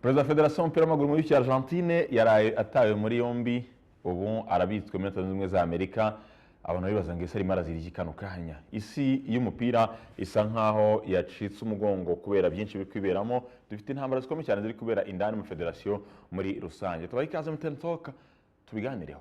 Perezida wa Federasiyo y'umupira w'amaguru muri cya Argentine yaraye atawe muri yombi, ubu arabitswe muri Leta Zunze Ubumwe za Amerika. Abantu bibaza ngo ese arimo arazira iki kano kanya? Isi y'umupira isa nkaho yacitse umugongo kubera byinshi biri kwiberamo. Dufite intambara zikomeye cyane ziri kubera indani mu federasiyo muri rusange. Tubahe ikaze muri Ten Talk, tubiganireho.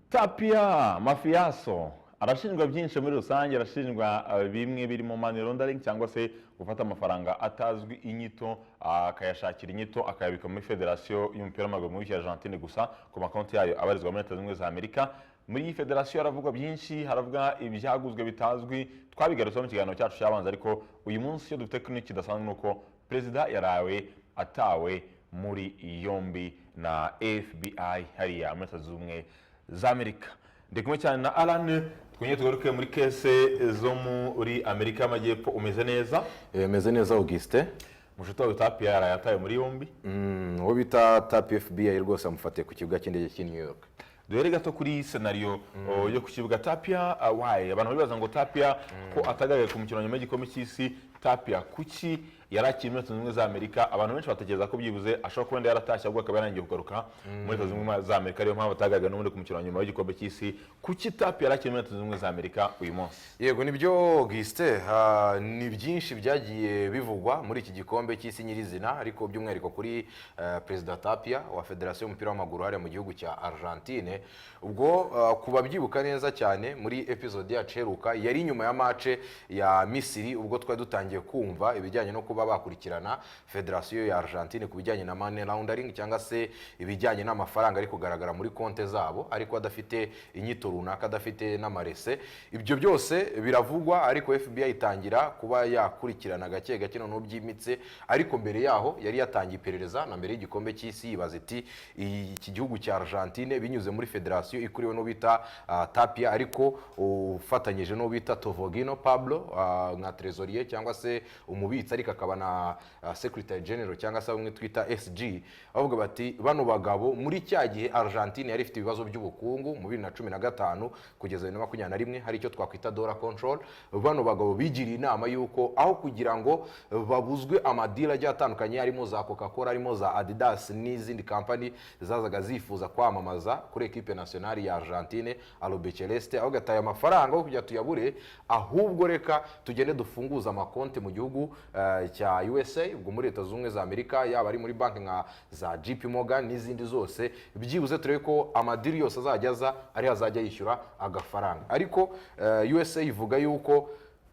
Tapia Mafiaso arashinjwa byinshi muri rusange. Arashinjwa bimwe birimo money laundering, cyangwa se gufata amafaranga atazwi inyito, akayashakira inyito, akayabika muri Federasiyo y'umupira w'amaguru muri Argentine, gusa ku makonti yayo abarizwa muri Leta Zunze Ubumwe za Amerika. Muri iyi federasiyo haravugwa byinshi, haravuga ibyaguzwe bitazwi, twabigarutseho mu kiganiro cyacu cyabanza. Ariko uyu munsi iyo dufite kino kidasanzwe ni uko perezida yarawe atawe muri yombi na FBI hariya muri Leta Zunze Ubumwe za Amerika. Ndi kumwe cyane na Alan, twongere tugaruke muri case zo muri Amerika y'Amajyepfo. Umeze neza? Meze neza, Augustin. Mushuti wawe Tapia yaraye atawe muri yombi. Uwo bita Tapia, FBI rwose amufatiye ku kibuga cy'indege cy'i New York. Duhere gato kuri scenario yo ku kibuga. Tapia, why? Abantu bibaza ngo Tapia ko atagaragaye ku mukino nyuma y'igikombe cy'isi, Tapia kuki yari akiri muri Leta Zunze Ubumwe za Amerika? Abantu benshi batekereza ko byibuze ashobora kuba wenda yaratashye, ahubwo akaba yarangiye kugaruka muri Leta Zunze Ubumwe za Amerika, ariyo mpamvu atagaragaye n'ubundi ku mukino wa nyuma w'igikombe cy'isi. Kuki Tapia yari akiri muri Leta Zunze Ubumwe za Amerika uyu munsi? Yego, nibyo Augustin, ni byinshi byagiye bivugwa muri iki gikombe cy'isi nyirizina, ariko by'umwihariko kuri Perezida Tapia wa Federasiyo y'umupira w'amaguru hariya mu gihugu cya Argentine. Ubwo ku babyibuka neza cyane, muri episode yacu iheruka yari inyuma ya match ya Misiri, ubwo twari dutangiye kumva ibijyanye no kuba bakurikirana Federasiyo ya Argentine ku bijyanye na money laundering, cyangwa se ibijyanye n'amafaranga ari kugaragara muri konte zabo ariko adafite inyito runaka, adafite n'amarese. Ibyo byose biravugwa, ariko FBI itangira kuba yakurikirana gake gake noneho byimitse. Ariko mbere yaho yari yatangiye iperereza na mbere y'igikombe cy'isi, yibaza iti iki gihugu cya Argentine binyuze muri federasiyo ikuriwe n'uwo bita Tapia, ariko ufatanyije n'uwo bita Tovogino Pablo nka trésorier cyangwa se umubitsi, ariko akaba na secretary general cyangwa se bamwe twita SG, bavuga bati bano bagabo muri cya gihe Argentine yari ifite ibibazo by'ubukungu mu 2015 kugeza 2021, hari icyo twakwita dollar control, bano bagabo bigiriye inama y'uko aho kugira ngo babuzwe amadili agiye atandukanye, harimo za Coca Cola, harimo za Adidas n'izindi kampani zazaga zifuza kwamamaza kuri equipe nationale ya Argentine Albiceleste, aho gataye amafaranga aho kugira tuyabure, ahubwo reka tugende dufunguze amakonti mu gihugu cya USA, ubwo muri Leta Zunze Ubumwe za Amerika, yaba ari muri banki nka za JP Morgan n'izindi zose, byibuze turebe ko amadili yose azajya aza ariho azajya yishyura agafaranga. Ariko USA ivuga yuko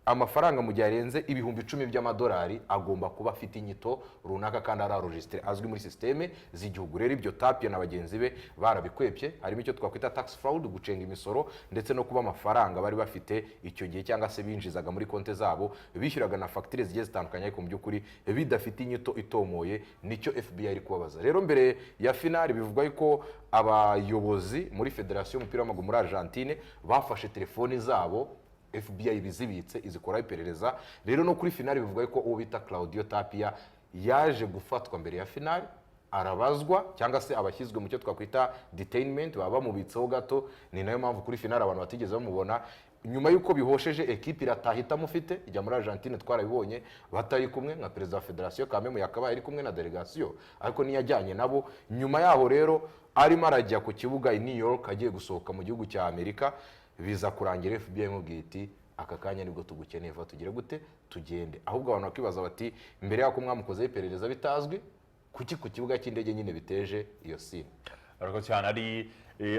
amafaranga mu gihe arenze 10,000 by'amadolari agomba kuba afite inyito runaka kandi ari enregistré, azwi muri système z'igihugu. Rero ibyo Tapia na bagenzi be barabikwepye, harimo icyo twakwita tax fraud, gucenga imisoro, ndetse no kuba amafaranga bari bafite icyo gihe cyangwa se binjizaga muri konti zabo, bishyuraga na fagitire zigiye zitandukanye, ariko mu by'ukuri bidafite inyito itomoye. Nicyo FBI iri kubabaza. Rero mbere ya finali bivugwa yuko abayobozi muri Federasiyo y'umupira w'amaguru muri Argentine bafashe telefoni zabo, FBI ibizibitse, izikoraho iperereza. Rero no kuri finali bivuga ko uwo bita Claudio Tapia yaje gufatwa mbere ya finali, arabazwa cyangwa se abashyizwe mu cyo twakwita detainment, baba bamubitseho gato. Ni nayo mpamvu kuri finali abantu batigeze bamubona. Nyuma y'uko bihosheje, ekipi irataha itamufite, ijya muri Argentine, twarabibonye batari kumwe. Nka perezida wa federasiyo Kamemu yakabaye ari kumwe na delegasiyo, ariko ntiyajyanye nabo. Nyuma yaho rero arimo arajya ku kibuga i New York, agiye gusohoka mu gihugu cya Amerika, biza kurangira FBI imubwiye iti aka kanya nibwo tugukeneye, vuba tugire gute, tugende. Ahubwo abantu bakibaza bati mbere y'uko mwamukozeho iperereza bitazwi, kuki ku kibuga cy'indege nyine biteje iyo scene? Ariko cyane ari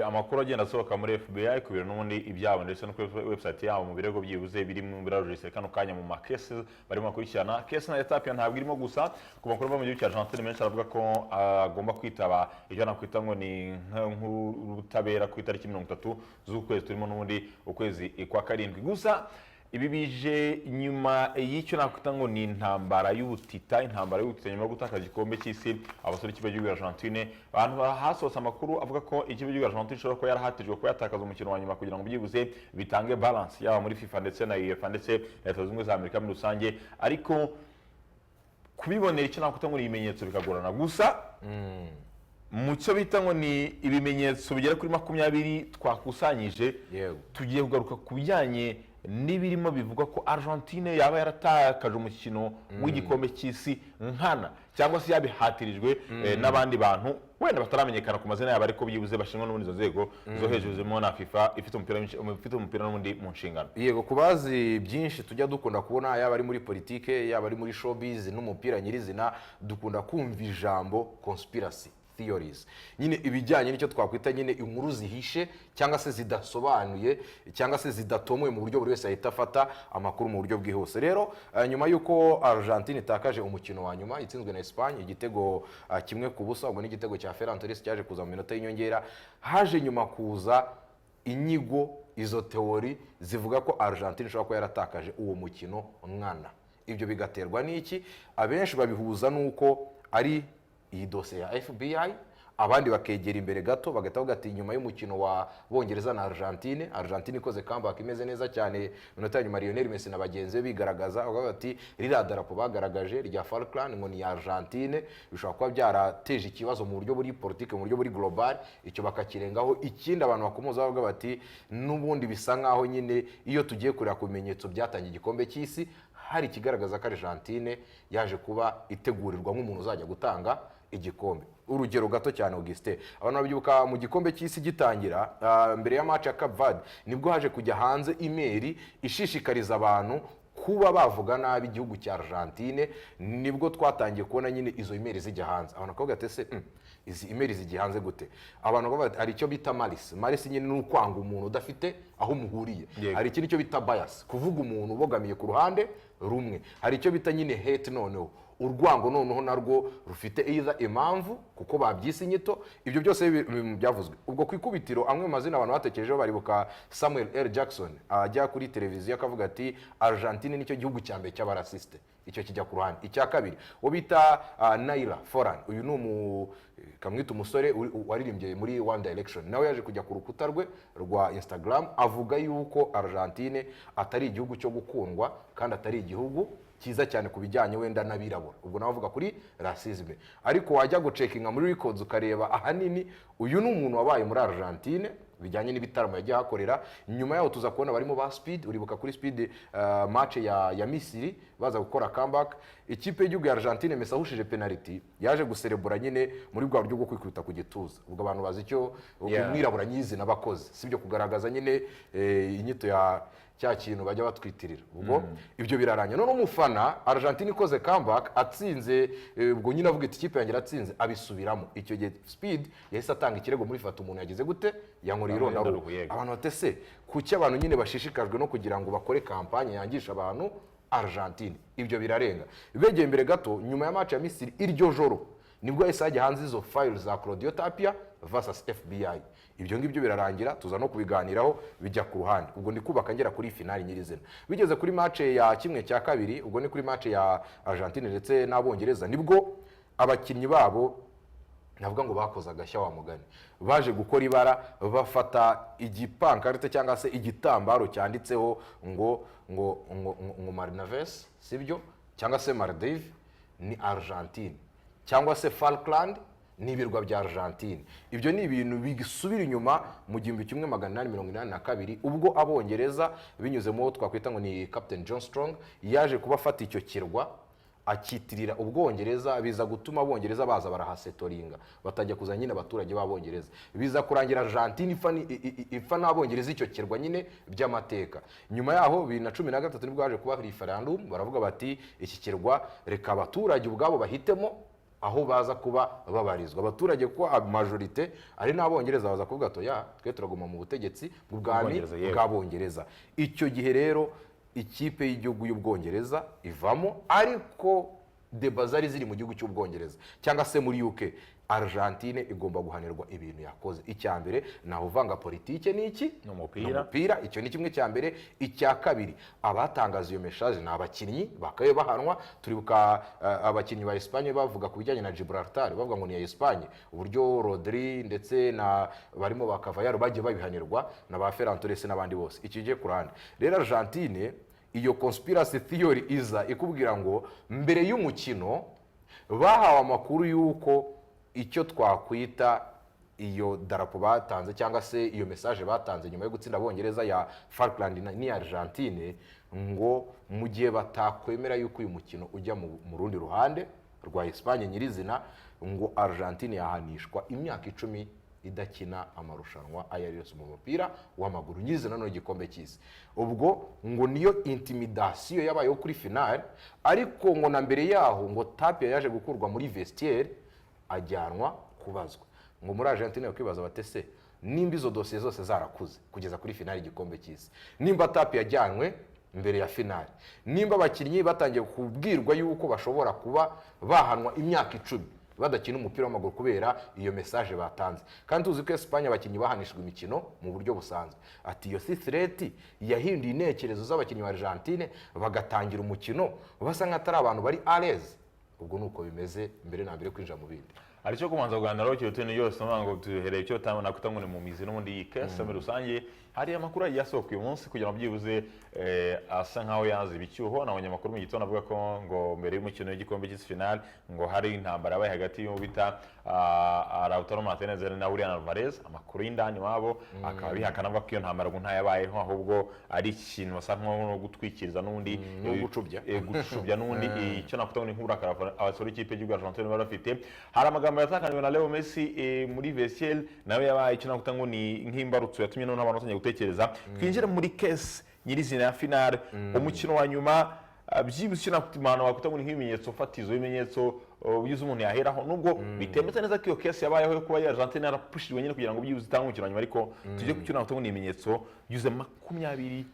amakuru agenda asohoka muri FBI ku bintu n'ubundi ibyabo, ndetse no kuri website yabo, mu birego byibuze biri mu birarujise kano kanya mu ma case barimo bakurikirana. Case na Tapia ntabwo irimo gusa. Ku makuru ava mu gihugu cya Argentine menshi aravuga ko agomba kwitaba ibyo nakwita ngo ni nk'ubutabera ku itariki 30 z'ukwezi turimo n'ubundi, ukwezi kwa karindwi. Gusa ibi bije nyuma y'icyo nakwita ngo ni intambara y'ubutita, intambara y'ubutita nyuma yo gutakaza igikombe cy'isi. Abasore b'ikipe y'igihugu Argentine, abantu hasohotse amakuru avuga ko ikipe y'igihugu Argentine ishobora kuba yarahatijwe kuba yatakaza umukino wa nyuma kugira ngo byibuze bitange balance, yaba muri FIFA ndetse na UEFA ndetse na Leta Zunze Ubumwe za Amerika muri rusange. Ariko kubibonera icyo nakwita ngo ni ibimenyetso bikagorana. Gusa mu cyo bita ngo ni ibimenyetso bigera kuri 20 twakusanyije, tugiye kugaruka ku bijyanye n'ibirimo bivugwa ko Argentine yaba yaratakaje umukino w'igikombe cy'isi nkana, cyangwa se yabihatirijwe n'abandi bantu wenda bataramenyekana ku mazina yabo, ariko byibuze bashinzwe n'ubundi izo nzego zo hejuru zirimo na FIFA ifite umupira n'ubundi mu nshingano. Yego, ku bazi byinshi tujya dukunda kubona, yaba ari muri politike, yaba ari muri showbiz n'umupira nyirizina, dukunda kumva ijambo conspiracy theories, nyine ibijyanye n'icyo twakwita nyine inkuru zihishe cyangwa se zidasobanuye cyangwa se zidatomoye mu buryo buri wese ahita afata amakuru mu buryo bwihuse. Rero nyuma y'uko Argentine itakaje umukino wa nyuma itsinzwe na Espagne igitego 1-0, ubwo n'igitego cya Ferran Torres cyaje kuza mu minota y'inyongera, haje nyuma kuza inyigo, izo théorie zivuga ko Argentine ishobora kuba yaratakaje uwo mukino nkana. Ibyo bigaterwa n'iki? Abenshi babihuza n'uko ari iyi dosiye ya FBI, abandi bakegera imbere gato bagahita bavuga ati nyuma y'umukino wa Bongereza na Argentine, Argentine ikoze comeback imeze neza cyane, minota ya nyuma Lionel Messi na bagenzi be bigaragaza, bakavuga bati ririya darapo bagaragaje rya Falkland ngo ni iya Argentine, bishobora kuba byarateje ikibazo mu buryo buri politike, mu buryo buri global. Icyo bakakirengaho. Ikindi abantu bakomoza bavuga bati n'ubundi bisa nkaho nyine iyo tugiye kureba ku bimenyetso byatangiye igikombe cy'isi, hari ikigaragaza ko Argentine yaje kuba itegurirwa nk'umuntu uzajya gutanga igikombe. Urugero gato cyane, Augustin, abantu babyibuka mu gikombe cy'isi gitangira, mbere ya match ya Cape Verde, nibwo haje kujya hanze email ishishikariza abantu kuba bavuga nabi igihugu cya Argentine. Nibwo twatangiye kubona nyine izo email zijya hanze, abantu bakavuga ati ese izi email zijya hanze gute? Abantu bakavuga bati hari icyo bita malice. Malice nyine ni ukwanga umuntu udafite aho muhuriye. Hari ikindi cyo bita bias, kuvuga umuntu ubogamiye ku ruhande rumwe. Hari icyo bita nyine hate, noneho urwango noneho narwo rufite either impamvu kuko babyise inyito. Ibyo byose byavuzwe. Ubwo ku ikubitiro amwe mu mazina abantu batekerejeho, baribuka Samuel L Jackson ajya kuri televiziyo akavuga ati Argentine nicyo gihugu cya mbere cy'abarasiste. Icyo kijya ku ruhande. Icya kabiri, uwo bita Niall Horan, uyu ni kamwita umusore waririmbye muri One Direction, nawe yaje kujya ku rukuta rwe rwa Instagram avuga yuko Argentine atari igihugu cyo gukundwa kandi atari igihugu cyiza cyane ku bijyanye wenda n'abirabura. Ubwo nawe avuga kuri racisme, ariko wajya gucekinga muri records ukareba ahanini uyu ni umuntu wabaye muri Argentine bijyanye n'ibitaramo yagiye ahakorera. Nyuma yaho tuza kubona barimo ba Speed. Uribuka kuri Speed, match ya Misiri baza gukora comeback, ikipe y'igihugu ya Argentine, Messi ahushije penalty, yaje guserebura nyine muri bwa buryo bwo kwikubita ku gituza. Ubwo abantu bazi icyo umwirabura nyizina bakoze, sibyo kugaragaza nyine inyito ya cya kintu bajya batwitirira. Ubwo ibyo birarangira, none umufana Argentine ikoze comeback atsinze, ubwo nyine avuga ati ikipe yanjye iratsinze, abisubiramo. Icyo gihe Speed yahise atanga ikirego muri fata umuntu yagize gute, yankoreye irondaruhu. Abantu batese kuki abantu nyine bashishikajwe no kugira ngo bakore kampanye yangisha abantu Argentine? Ibyo birarenga. Begeye imbere gato, nyuma ya match ya Misiri, iryo joro nibwo yahise hajya hanze izo files za Claudio Tapia versus FBI. Ibyo ngibyo birarangira, tuza no kubiganiraho, bijya ku ruhande. Ubwo ndi kubaka ngera kuri finali nyirizina. Bigeze kuri match ya 1/2, ubwo ni kuri match ya Argentine ndetse n'Abongereza, nibwo abakinnyi babo navuga ngo bakoze agashya wa mugani, baje gukora ibara, bafata igipankarite cyangwa se igitambaro cyanditseho ngo Malvinas, sibyo, cyangwa se Maldives ni Argentine, cyangwa se Falkland ni ibirwa bya Argentine. Ibyo ni ibintu bisubira inyuma mu 1882, ubwo Abongereza binyuze mu wo twakwita ngo ni Captain John Strong yaje kuba afata icyo kirwa akitirira Ubwongereza, biza gutuma Abongereza baza barahasetoringa, batajya kuzana nyine abaturage b'Abongereza. Biza kurangira Argentine ipfa n'Abongereza icyo kirwa nyine by'amateka. Nyuma yaho 2013 nibwo haje kuba referendum, baravuga bati iki kirwa reka abaturage ubwabo bahitemo aho baza kuba babarizwa. Abaturage, kuko majorité ari n'Abongereza, baza kuvuga ati ya twe turaguma mu butegetsi bw'ubwami Ubwongereza, yego. bw'Abongereza. Icyo gihe rero ikipe y'igihugu y'Ubwongereza ivamo, ariko débats zari ziri mu gihugu cy'Ubwongereza cyangwa se muri UK, Argentine igomba guhanirwa ibintu yakoze. Icya mbere, nawe uvanga politike n'iki? Ni umupira. Ni umupira. Icyo ni kimwe cya mbere. Icya kabiri, abatangaza iyo message ni abakinnyi bakabe bahanwa. Turibuka abakinnyi ba Espagne bavuga ku bijyanye na Gibraltar, bavuga ngo ni iya Espagne, uburyo Rodri ndetse na barimo ba Carvajal bagiye babihanirwa na ba Ferran Torres n'abandi bose. Icyo giye ku ruhande. Rero Argentine, iyo conspiracy theory iza ikubwira ngo mbere y'umukino bahawe amakuru y'uko icyo twakwita Iyo darapo batanze cyangwa se iyo message batanze nyuma yo gutsinda Abongereza ya Falkland n'iya Argentine, ngo mu gihe batakwemera yuko uyu mukino ujya mu rundi ruhande rwa Espagne nyirizina, ngo Argentine yahanishwa imyaka 10 idakina amarushanwa ayo ari yose mu mupira w'amaguru nyirizina no igikombe cy'isi. Ubwo ngo niyo intimidation yabayeho kuri finale. Ariko ngo na mbere yaho ngo Tapia yaje gukurwa muri vestiaire, ajyanwa kubazwa. Ngo muri Argentine bakwibaza bate se nimba izo dosiye zose zarakuze kugeza kuri finale y'igikombe cy'isi, nimba Tapia yajyanwe mbere ya finale, nimba abakinnyi batangiye kubwirwa yuko bashobora kuba bahanwa imyaka 10 badakina umupira w'amaguru kubera iyo message batanze, kandi tuzi ko Espagne abakinnyi bahanishijwe imikino mu buryo busanzwe, ati iyo si threat yahinduye intekerezo z'abakinnyi ba Argentine bagatangira umukino basa nk'atari abantu bari à l'aise? Ubwo ni uko bimeze mbere na mbere kwinjira mu bindi. Hari icyo kubanza kuganiraho kiruta yose ngo duhereye icyo nakwita ngo ni mu mizi n'ubundi iyi case muri rusange. Hari amakuru yagiye asohoka uyu munsi kugira ngo byibuze asa nkaho yaziba icyuho. Nabonye amakuru mu gitondo avuga ko ngo mbere y'umukino w'igikombe cy'isi final ngo hari intambara yabaye hagati y'uwo bita Lautaro Martinez na Julian Alvarez. Amakuru y'indani wabo akaba bihakana, avuga ko iyo ntambara ngo ntayabayeho, ahubwo ari ikintu basa nko gutwikiriza n'ubundi No gucubya. Gucubya n'ubundi icyo nakwita ngo ni nk'uburakari abasore b'ikipe y'igihugu Argentine bari bafite. Hari amagambo yatakanywe na Leo Messi muri vestiaire, nawe yabaye icyo nakwita ngo ni nk'imbarutso yatumye noneho abantu batangiye gutekereza. Twinjire muri case nyirizina ya finale, umukino wa nyuma. Byibuze icyo nakwita impano wakwita ngo ni nk'ibimenyetso fatizo, ibimenyetso byibuze umuntu yaheraho, nubwo bitemetse neza ko iyo case yabayeho yo kuba Argentine yarapushijwe nyine kugira ngo byibuze itange umukino wa nyuma, ariko tujye ku cyo nakwita ngo ni ibimenyetso byibuze 20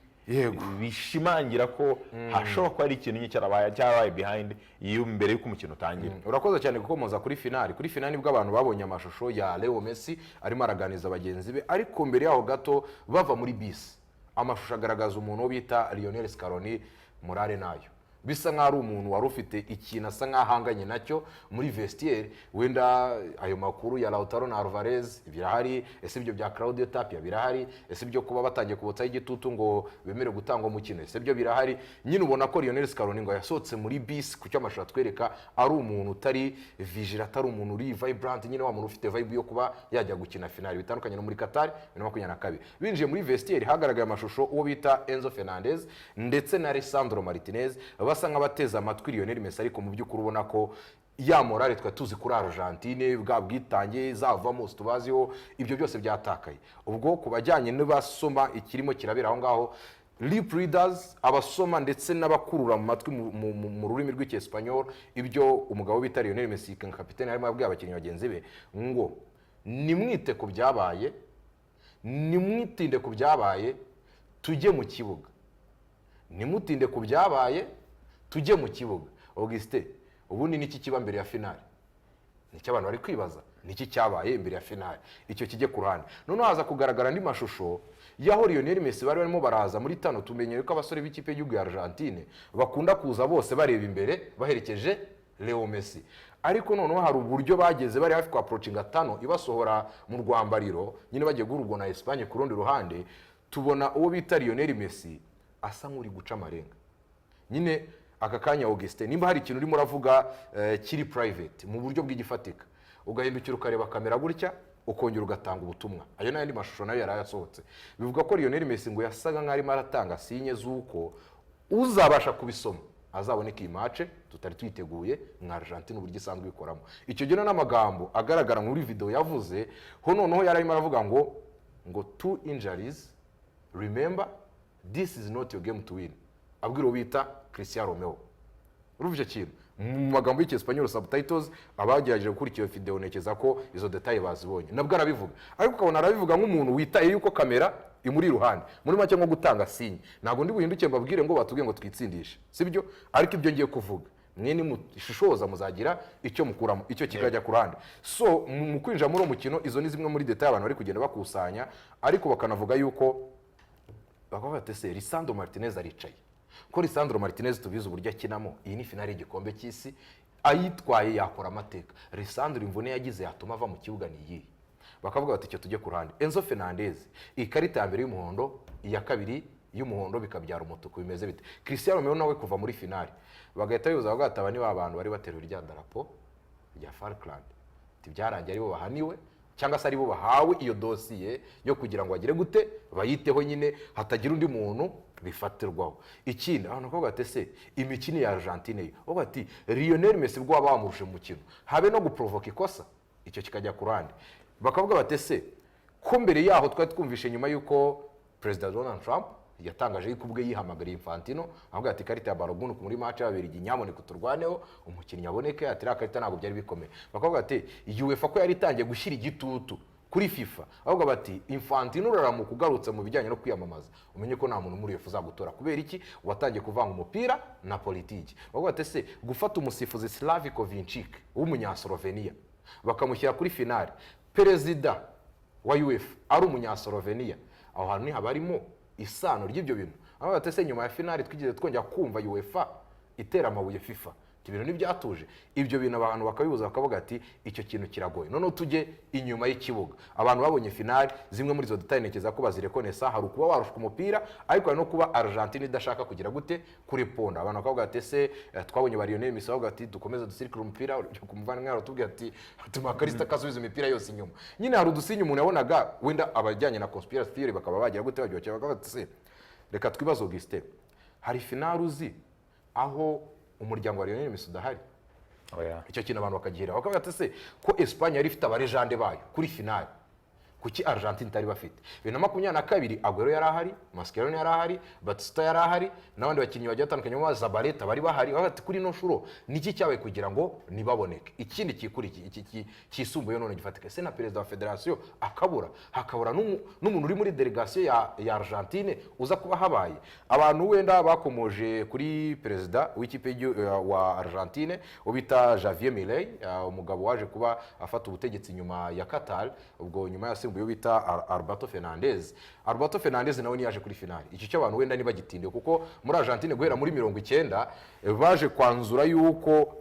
bishimangira ko hashobora kuba hari ikintu nyine cyarabaye behind iyo mbere y'uko umukino utangira. Urakoze cyane gukomoza kuri finali. Kuri finali nibwo abantu babonye amashusho ya Leo Messi arimo araganiza bagenzi be, ariko mbere yaho gato bava muri bisi, amashusho agaragaza umuntu wo bita Lionel Scaloni, morale nayo bisa nk'aho ari umuntu wari ufite ikintu asa nk'aho ahanganye nacyo muri vestiaire. Wenda ayo makuru ya Lautaro na Alvarez birahari, ese ibyo bya Claudio Tapia birahari, ese ibyo kuba batangiye kubotsaho igitutu ngo bemere gutanga umukino, ese ibyo birahari? Nyine ubona ko Lionel Scaloni ngo yasohotse muri bisi, ku cyo amashusho atwereka, ari umuntu utari vigile, atari umuntu uri vibrant nyine, wa muntu ufite vibe yo kuba yajya gukina finale, bitandukanye no muri Qatar 2022. Binjiye muri vestiaire, hagaragaye amashusho uwo bita Enzo Fernandez ndetse na Lisandro Martinez basa nk'abateze amatwi Lionel Messi, ariko mu by'ukuri ubona ko ya morale twari tuzi kuri Argentine, bwa bwitange zavamo tubaziho, ibyo byose byatakaye. Ubwo ku bajyanye n'abasoma ikirimo kirabera aho ngaho, lip readers, abasoma ndetse n'abakurura mu matwi mu rurimi rw'Icyesipanyol, ibyo umugabo bita Lionel Messi nka kapitene arimo abwira abakinnyi bagenzi be ngo nimwite ku byabaye, nimwitinde ku byabaye, tujye mu kibuga, nimutinde ku byabaye, tujye mu kibuga. Augustin, ubundi niki kiba mbere ya finale? Nicyo abantu bari kwibaza, niki cyabaye imbere ya finale? Icyo kijye ku ruhande. Noneho haza kugaragara andi mashusho y'aho Lionel Messi bari barimo baraza muri tano. Tumenyere ko abasore b'ikipe y'igihugu ya Argentine bakunda kuza bose bareba imbere baherekeje Leo Messi, ariko noneho hari uburyo bageze bari hafi kwa approachinga tano ibasohora mu rwambariro nyine bagiye guhurwa na Espagne ku rundi ruhande, tubona uwo bita Lionel Messi asa nk'uri guca amarenga nyine. Aka kanya, Augustin, nimba hari ikintu urimo uravuga kiri private mu buryo bw'igifatika, ugahindukira ukareba kamera gutya, ukongera ugatanga ubutumwa, ayo n'ayandi mashusho nayo yari yasohotse, bivuga ko Lionel Messi ngo yasaga nk'aho arimo aratanga signe z'uko uzabasha kubisoma azaboneka iyi match tutari twiteguye nka Argentine uburyo isanzwe ikoramo. Icyo gihe n'amagambo agaragara muri video yavuze ho noneho yari arimo aravuga ngo "Two injuries, remember this is not your game to win," abwira uwo bita Christian Romero. Urumva icyo kintu mu magambo y'Icyesipanyol, subtitles, abagerageje gukurikira iyo video ntekereza ko izo détails bazibonye. Nabwo arabivuga, ariko ukabona arabivuga nk'umuntu witaye yuko kamera imuri iruhande, muri make nko gutanga signe. Ntabwo ndi buhinduke mbabwire ngo batubwiye ngo twitsindishe, sibyo? Ariko ibyo ngiye kuvuga mwe nimushishoza muzagira icyo mukuramo, icyo kikajya ku ruhande. So mu kwinjira muri uwo mukino, izo ni zimwe muri détails abantu bari kugenda bakusanya, ariko bakanavuga yuko bakavuga bati ese Lisandro Martinez aricaye, ko Lisandro Martinez tubizi uburyo akinamo, iyi ni finale y'igikombe cy'isi, ayitwaye yakora amateka. Lisandro imvune yagize yatuma ava mu kibuga ni iyihe? Bakavuga bati icyo tujye ku ruhande. Enzo Fernandez, ikarita ya mbere y'umuhondo, iya kabiri y'umuhondo bikabyara umutuku, bimeze bite? Christian Romero nawe kuva muri finale, bagahita bibuza bavuga bati aba ni ba bantu bari bateruye rya darapo rya Falkland, ati byarangiye aribo bahaniwe. cyangwa se aribo bahawe iyo dosiye yo kugira ngo bagire gute, bayiteho nyine, hatagira undi muntu bifatirwaho. Ikindi abantu bakavuga ati: "Ese imikino ya Argentine yo?" Bavuga ati: "Lionel Messi bwo waba wamurusha umukino, habe no guprovoka ikosa." Icyo kikajya ku ruhande. Bakavuga bati: "Ese ko mbere yaho twari twumvishe nyuma y'uko Perezida Donald Trump yatangaje yuko ubwe yihamagariye Infantino, avuga ati: 'Ikarita ya Balogun muri match y'Ababiligi, nyamuneka uturwaneho, umukinnyi aboneke,' ati: 'Iriya karita ntabwo byari bikomeye.'" Bakavuga ati: "UEFA ko yari itangiye gushyira igitutu kuri FIFA," ahubwo bati: "Infantino, uraramuka ugarutse mu bijyanye no kwiyamamaza, umenye ko nta muntu muri UEFA uzagutora. Kubera iki watangiye kuvanga umupira na politiki?" Bavuga bati: "Ese gufata umusifuzi Slavko Vincic w'Umunyaslovenia bakamushyira kuri finale, perezida wa UEFA ari Umunyaslovenia, aho hantu ntihaba harimo isano ry'ibyo bintu?" Aho bati: "Ese nyuma ya finale twigeze twongera kumva UEFA itera amabuye FIFA? Ibyo bintu ntibyatuje." Ibyo bintu abantu bakabibuza, bakavuga ati: "Icyo kintu kiragoye." Noneho tujye inyuma y'ikibuga. Abantu babonye finale, zimwe muri izo détails ntekereza ko bazirekonesa. Hari ukuba warushwa umupira, ariko hari no kuba Argentine idashaka kugira gute, kureponda. Abantu bakavuga ati: "Ese twabonye ba Lionel Messi bavuga ati: 'Dukomeze dusirikire umupira.'" Ku muvandimwe aratubwira ati: "Makarista kasubiza imipira yose inyuma." Nyine hari udusinye umuntu yabonaga, wenda abajyanye na conspiracy theory bakaba bagira gute, baryoshye, bakavuga ati: "Se reka twibaze, Augustin, hari finale uzi aho umuryango wa Lionel Messi udahari?" Oya. Icyo kintu abantu bakagihera, bakavuga ati: "Se ko Espagne yari ifite abalégende bayo kuri finale, kuki Argentine itari bafite?" 2022 Aguero yari ahari, Mascherano yari ahari, Batista yari ahari, n'abandi bakinnyi bagiye batandukanye ba Zabaleta bari bahari. Bavuga ati: "Kuri ino nshuro niki cyabaye kugira ngo ntibaboneke?" Ikindi kikurikiye, iki kisumbuye none gifatika, ese na perezida wa federasiyo akabura, hakabura n'umuntu uri muri delegasiyo ya Argentine uza kuba habaye? Abantu wenda bakomoje kuri perezida w'ikipe wa Argentine ubita Javier Milei, umugabo waje kuba afata ubutegetsi nyuma ya Qatar, ubwo nyuma yasimbuye uwo bita Alberto Fernandez. Alberto Fernandez nawe ntiyaje kuri finale. Iki cyo abantu wenda ntibagitindiye, kuko muri Argentine guhera muri 90 baje kwanzura yuko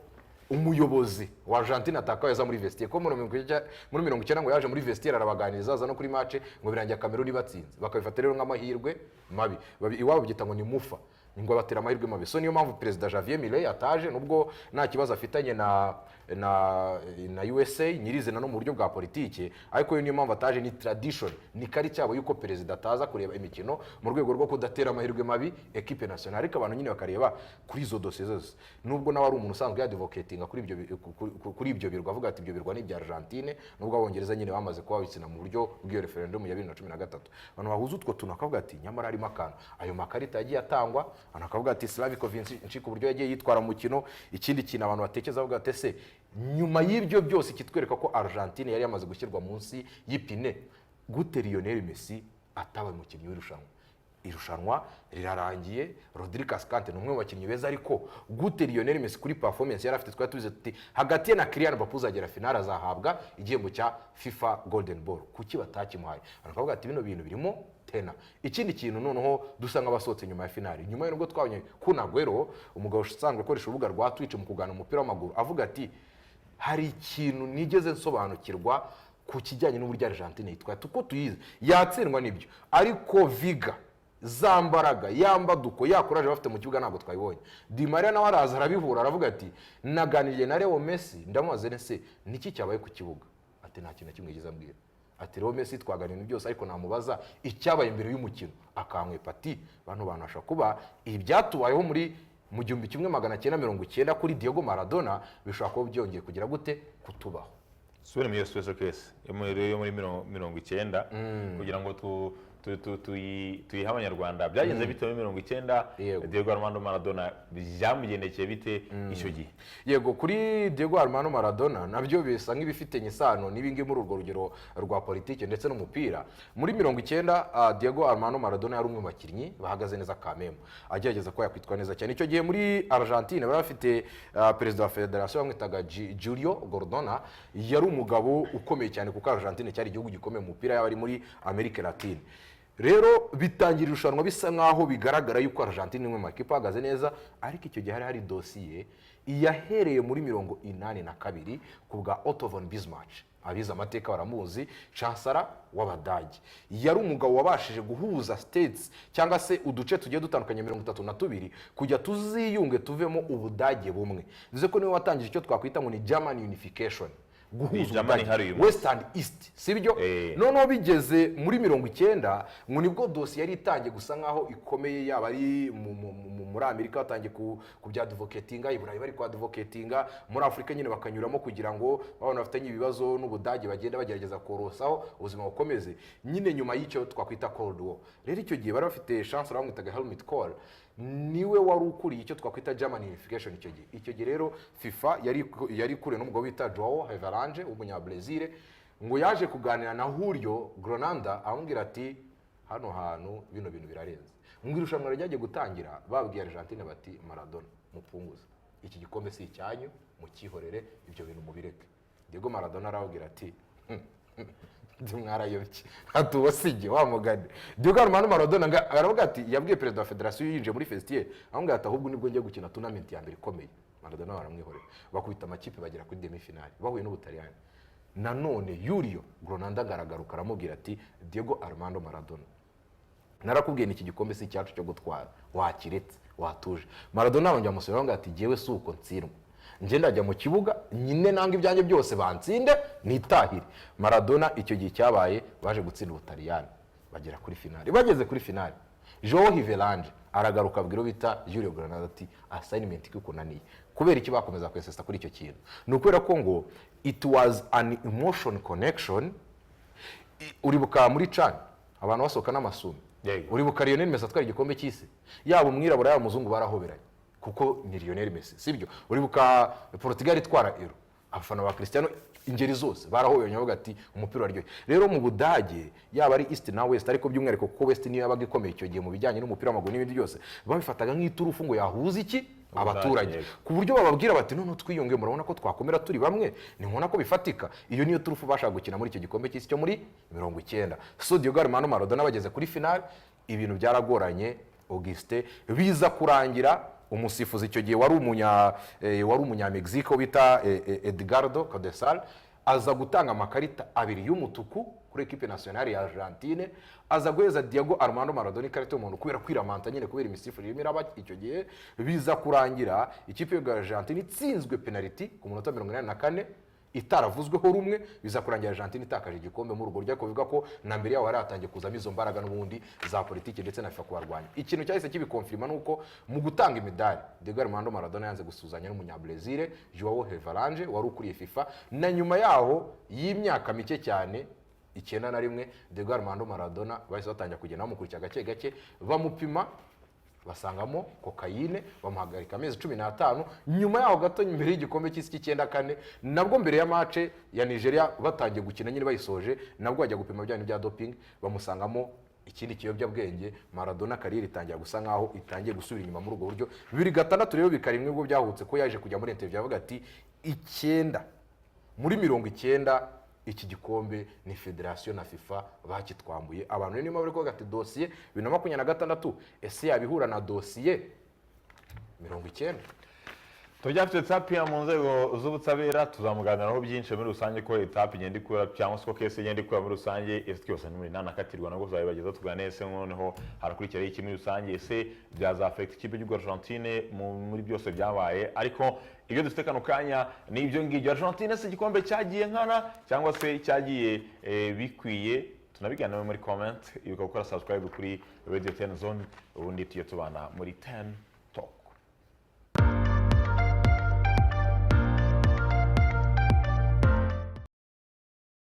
umuyobozi wa Argentine atakaye aza muri vestiaire, ko muri 90 ngo yaje muri vestiaire arabaganiriza, aza no kuri match, ngo birangira Cameroon batsinze. Bakabifata rero nk'amahirwe mabi. Iwabo byita ngo ni mufa, ngo batera amahirwe mabi. So niyo mpamvu Perezida Javier Milei ataje, nubwo nta kibazo afitanye na USA nyirizina no mu buryo bwa politiki, ariko yo niyo mpamvu ataje. Ni tradition, ni kari cyabo yuko perezida ataza kureba imikino mu rwego rwo kudatera amahirwe mabi equipe nationale. Ariko abantu nyine bakareba kuri izo dosiye zose, nubwo nawe ari umuntu usanzwe yadvocatinga kuri ibyo birwa, avuga ati: "Ibyo birwa ni ibya Argentine," nubwo Abongereza nyine bamaze kuba babitsina mu buryo bw'iyo referendum ya 2013. Abantu bahuza utwo tuntu bakavuga ati: "Nyamara harimo akantu." Ayo makarita yagiye atangwa, abantu bakavuga ati: "Slavko Vincic uburyo yagiye yitwara mu mukino." Ikindi kintu abantu batekereza, bavuga ati: "Ese nyuma y'ibyo byose kitwereka ko Argentine yari yamaze gushyirwa munsi y'ipine, gute Lionel Messi atabaye umukinnyi w'irushanwa?" Irushanwa rirarangiye, Rodri Cascante ni umwe mu bakinnyi beza, ariko gute Lionel Messi kuri performance yari afite, twari tubizi tuti hagati ye na Kylian Mbappé uzagera finale azahabwa igihembo cya FIFA Golden Ball, kuki batakimuhaye? Abantu bakavuga ati: "Bino bintu birimo tena." Ikindi kintu noneho dusa nk'abasohotse nyuma ya finale, nyuma y'ubwo twabonye Kun Aguero, umugabo usanzwe ukoresha urubuga rwa Twitch mu kugana umupira w'amaguru, avuga ati: "Hari ikintu nigeze nsobanukirwa ku kijyanye n'uburyo Argentine yitwaye, uko tuyizi yatsindwa nibyo, ariko viga za mbaraga, ya mbaduko, ya courage bafite mu kibuga ntabwo twayibonye." Di Maria nawe araza arabihura, aravuga ati: "Naganiriye na Leo Messi, ndamubaza ese niki cyabaye ku kibuga?" Ati: "Nta kintu na kimwe yigeze ambwira." Ati: "Leo Messi twaganira ibintu byose, ariko namubaza icyabaye imbere y'umukino akankwepa." Ati: "Bano bantu bashobora kuba ibyatubayeho muri mu 1990 kuri Diego Maradona bishobora kuba byongeye kugira gute kutubaho." Subire muri iyo special case yo muri 90 kugira ngo tuyihe Abanyarwanda. Byagenze bite muri 90? Diego Armando Maradona byamugendekeye bite icyo gihe? Yego, kuri Diego Armando Maradona nabyo bisa nk'ibifitanye isano n'ibingibi muri urwo rugero rwa politiki ndetse n'umupira. Muri 90 Diego Armando Maradona yari umwe mu bakinnyi bahagaze neza kamemo, agerageza kuba yakwitwa neza cyane. Icyo gihe muri Argentine bari bafite perezida wa federasiyo bamwitaga Julio Gordona. Yari umugabo ukomeye cyane, kuko Argentine cyari igihugu gikomeye mu mupira, yaba ari muri Amerika Latine. Rero bitangira irushanwa bisa nkaho bigaragara yuko Argentine ni imwe mu makipe ahagaze neza, ariko icyo gihe hari hari dosiye yahereye muri 82 ku bwa Otto von Bismarck. Abize amateka baramuzi, chancellor w'Abadage. Yari umugabo wabashije guhuza states cyangwa se uduce tugiye dutandukanye 32 kujya tuziyunge tuvemo Ubudage bumwe. Bivuze ko niwe watangije icyo twakwita ngo ni German unification. Guhuza Germany ihari Ubudage, uyu munsi. West and East, sibyo? Eh. Noneho bigeze muri 90, ngo nibwo dosiye yari itangiye gusa nkaho ikomeye, yaba ari muri Amerika batangiye kubyadvocatinga, i Burayi bari kuadvocatinga, muri Afurika nyine bakanyuramo kugira ngo babona bafitanye ibibazo n'Ubudage, bagenda bagerageza korosaho ubuzima bukomeze nyine nyuma y'icyo twakwita Cold War. Rero icyo gihe bari bafite chancellor bamwitaga Helmut Kohl, niwe wari ukuriye icyo twakwita German unification icyo gihe. Icyo gihe rero FIFA yari ikuriwe n'umugabo bita Joao Havelange w'umunyabrazil. Ngo yaje kuganira na Julio Grondona, amubwira ati: "Hano hantu bino bintu birarenze." Ngo irushanwa ryagiye gutangira, babwiye Argentine bati: "Maradona mupunguze, iki gikombe si icyanyu, mukihorere, ibyo bintu mubireke." Diego Maradona arababwira ati: "Mwarayobye." Ati: "Uwo si jye wa mugani." Diego Armando Maradona aravuga ati, yabwiye perezida wa federasiyo yinjiye muri vestiaire, aramubwira ati: "Ahubwo nibwo ngiye gukina tournament ya mbere ikomeye." Maradona baramwihorera, bakubita amakipe bagera kuri demi finale, bahuye n'Ubutaliyani. Nanone Julio Grondona agaragaruka, aramubwira ati: "Diego Armando Maradona, narakubwiye ni iki gikombe si icyacu cyo gutwara, wakiretse watuje." Maradona arongera amusubiraho ngo ati: "Jyewe si uko ntsindwa, njye ndajya mu kibuga nyine nanga ibyanjye byose, bansinde nitahire." Maradona icyo gihe cyabaye, baje gutsinda Ubutaliyani, bagera kuri finale. Bageze kuri finale, Joao Havelange aragaruka, abwira uwo bita Julio Grondona ati: "Assignment ikunaniye kubera iki?" Bakomeza kwesesa kuri icyo kintu, ni ukubera ko ngo it was an emotion connection. Uribuka muri CHAN abantu basohoka n'amasume? Yego. Uribuka Lionel Messi atwara igikombe cy'isi? Yaba umwirabura, yaba umuzungu, barahoberanye kuko ni Lionel Messi, sibyo? Uribuka Portugal itwara Euro? Abafana ba Cristiano ingeri zose barahoberanye, bavuga ati: "Umupira waryoshye." Rero mu Budage, yaba ari East na West, ariko by'umwihariko kuko West niyo yabaga ikomeye icyo gihe mu bijyanye n'umupira w'amaguru n'ibindi byose, babifataga nk'iturufu ngo yahuza iki? Abaturage, ku buryo bababwira bati: "None twiyunge, murabona ko twakomera turi bamwe, ni nkubona ko bifatika." Iyo niyo turufu bashaka gukina muri icyo gikombe cy'isi cyo muri 90. So Diego Armando Maradona bageze kuri finale, ibintu byaragoranye, Augustin. Biza kurangira umusifuzi icyo gihe wari umunya Mexico bita Edgardo Codesal aza gutanga amakarita abiri y'umutuku kuri équipe nationale ya Argentine, aza guheza Diego Armando Maradona ikarita y'umuhondo kubera kwiramanta nyine, kubera imisifurire irimo iraba icyo gihe. Biza kurangira ikipe ya Argentine itsinzwe penalty ku munota 84 itaravuzweho rumwe. Biza kurangira Argentine itakaje igikombe muri urwo buryo, ariko bivuga ko na mbere yaho hari hatangiye kuzamo izo mbaraga n'ubundi za politiki ndetse na FIFA kubarwanya. Ikintu cyahise kibiconfirma ni uko mu gutanga imidari, Diego Armando Maradona yanze gusuhuzanya n'umunyabrazil Joao Havelange wari ukuriye FIFA. Na nyuma yaho y'imyaka mike cyane, 91, Diego Armando Maradona bahise batangira kugenda bamukurikira gake gake, bamupima basangamo kokayine, bamuhagarika amezi 15. Nyuma yaho gato, mbere y'igikombe cy'isi cy'94, nabwo mbere ya match ya Nigeria batangiye gukina nyine bayisoje, nabwo bajya gupima bya bintu bya doping, bamusangamo ikindi kiyobyabwenge. Maradona carrière itangira gusa nkaho itangiye gusubira inyuma muri ubwo buryo. 2006 rero bikarimwe ubwo byahutse ko yaje kujya muri interview avuga ati: "Icyenda muri 90 iki gikombe ni federasiyo na FIFA bakitwambuye." Abantu rero niyo bari kuvuga ati: "Dosiye 2026 ese yabihura na dosiye 90?" Turacyafite Tapia mu nzego z'ubutabera, tuzamuganiraho byinshi muri rusange, ko etape igenda ikura cyangwa se ko case igenda ikura muri rusange. Ese twose muri ntanakatirwa nabwo tuzabibageza, tuganire. Ese noneho harakurikiraho iki muri rusange? Ese byazaffecta ikipe y'igihugu Argentine muri byose byabaye? Ariko ibyo dufite kano kanya ni ibyo ngibyo. Argentine se igikombe cyagiye nkana cyangwa se cyagiye bikwiye? Tunabiganiraho muri comment. Ibuka gukora subscribe kuri Radio 10 Zone, ubundi tujye tubana muri 10.